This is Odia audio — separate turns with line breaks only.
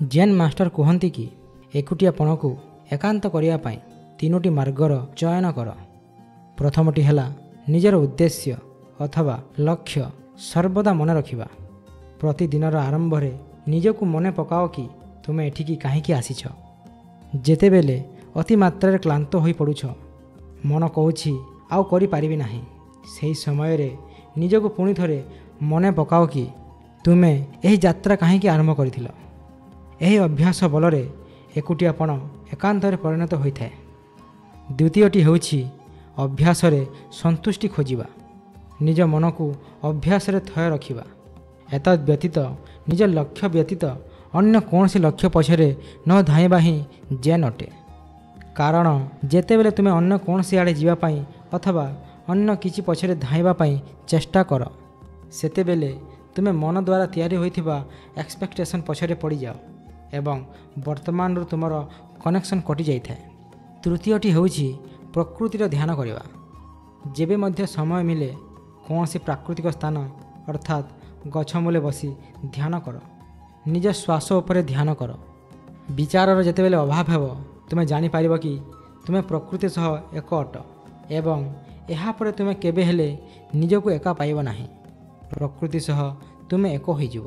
ଜେନ୍ ମାଷ୍ଟର କୁହନ୍ତି କି ଏକୁଟିଆପଣକୁ ଏକାନ୍ତ କରିବା ପାଇଁ 3ଟି ମାର୍ଗର ଚୟନ କର। ପ୍ରଥମଟି ହେଲା ନିଜର ଉଦ୍ଦେଶ୍ୟ ଅଥବା ଲକ୍ଷ୍ୟ ସର୍ବଦା ମନେ ରଖିବା। ପ୍ରତିଦିନର ଆରମ୍ଭରେ ନିଜକୁ ମନେ ପକାଅ କି ତୁମେ ଏଠିକି କାହିଁକି ଆସିଛ। ଯେତେବେଳେ ଅତିମାତ୍ରାରେ କ୍ଳାନ୍ତ ହୋଇପଡ଼ୁଛ, ମନ କହୁଛି ଆଉ କରିପାରିବି ନାହିଁ, ସେହି ସମୟରେ ନିଜକୁ ପୁଣି ଥରେ ମନେ ପକାଅ କି ତୁମେ ଏହି ଯାତ୍ରା କାହିଁକି ଆରମ୍ଭ କରିଥିଲ। ଏହି ଅଭ୍ୟାସ ବଳରେ ଏକୁଟିଆପଣ ଏକାନ୍ତରେ ପରିଣତ ହୋଇଥାଏ। ଦ୍ୱିତୀୟଟି ହେଉଛି ଅଭ୍ୟାସରେ ସନ୍ତୁଷ୍ଟି ଖୋଜିବା। ନିଜ ମନକୁ ଅଭ୍ୟାସରେ ଥୟ ରଖିବା। ଏତଦ୍ ବ୍ୟତୀତ ନିଜ ଲକ୍ଷ୍ୟ ବ୍ୟତୀତ ଅନ୍ୟ କୌଣସି ଲକ୍ଷ୍ୟ ପଛରେ ନ ଧାଇଁବା ହିଁ ଜେନ୍ ଅଟେ। କାରଣ ଯେତେବେଳେ ତୁମେ ଅନ୍ୟ କୌଣସି ଆଡ଼େ ଯିବା ପାଇଁ ଅଥବା ଅନ୍ୟ କିଛି ପଛରେ ଧାଇଁବା ପାଇଁ ଚେଷ୍ଟା କର, ସେତେବେଳେ ତୁମେ ମନ ଦ୍ୱାରା ତିଆରି ହୋଇଥିବା ଏକ୍ସପେକ୍ଟେସନ୍ ପଛରେ ପଡ଼ିଯାଅ ଏବଂ ବର୍ତ୍ତମାନରୁ ତୁମର କନେକ୍ସନ୍ କଟିଯାଇଥାଏ। ତୃତୀୟଟି ହେଉଛି ପ୍ରକୃତିର ଧ୍ୟାନ କରିବା। ଯେବେ ମଧ୍ୟ ସମୟ ମିଳେ କୌଣସି ପ୍ରାକୃତିକ ସ୍ଥାନ ଅର୍ଥାତ୍ ଗଛ ମୂଳେ ବସି ଧ୍ୟାନ କର। ନିଜ ଶ୍ୱାସ ଉପରେ ଧ୍ୟାନ କର। ବିଚାରର ଯେତେବେଳେ ଅଭାବ ହେବ, ତୁମେ ଜାଣିପାରିବ କି ତୁମେ ପ୍ରକୃତି ସହ ଏକ ଅଟ ଏବଂ ଏହାପରେ ତୁମେ କେବେ ହେଲେ ନିଜକୁ ଏକା ପାଇବ ନାହିଁ। ପ୍ରକୃତି ସହ ତୁମେ ଏକ ହୋଇଯିବ।